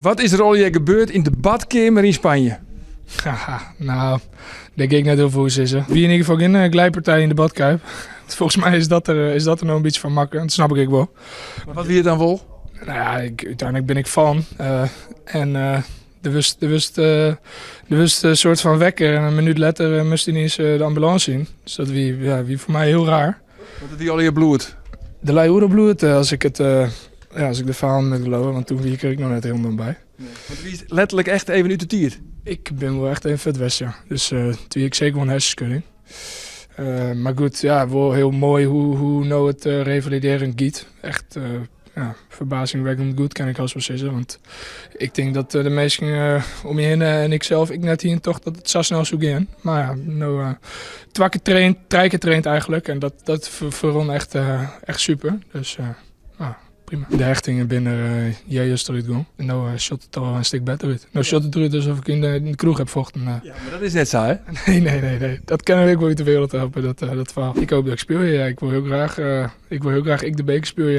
Wat is der allegear gebeurd yn de badkeamer yn Spanje? Haha, nou, dêr gean ik net hiel folle oer sizze. Wie yn ieder gefal gjin glijpartij yn de badkuip. Folgens my is dat der no in bytsje fan makke. Dat snap ik ek wol. Mar wat wie it dan wol? Nou ja, úteinlik bin ik fallen. En der wurdst in soart fan wekker en in minút letter moast yniens de ambulânse yn. Dus dat wie, ja, wie foar my hiel raar. Want it wie allegear bloed? Der lei oeral bloed, ja, as ik de ferhalen moat leauwe, want doe wie ik der ek noch net hielendal by. Want do wiest letterlik echt even út de tiid? Ik bin wol echt even fuort west, ja. Dus doe hie ik seker wol in hersenskudding. Mar goed, ja, wol hiel moai hoe no it revalidearjen giet. Echt, ja, verbazingwekkend goed kin ik hast wol sizze. Want ik tink dat de minsken om my hinne en ik sels ek net hiene tocht dat it sa snel soe gean. Mar ja, no twa kear traind, trije kear traind eigentlik. En dat ferrûn echt super. Dus ja, prima. De hechtingen binne der earjuster út gong. En no sjocht it al in stik better út. No sjocht it derút asof ik yn de kroech heb fochten. Ja, mar dat is net sa, hè? Nee, nee, nee, nee. Dat kinne we ek wol út de wereld helpe, dat ferhaal. Ik hoopje dat ik spylje. Ja, ik wol hiel graach ek de beker spylje.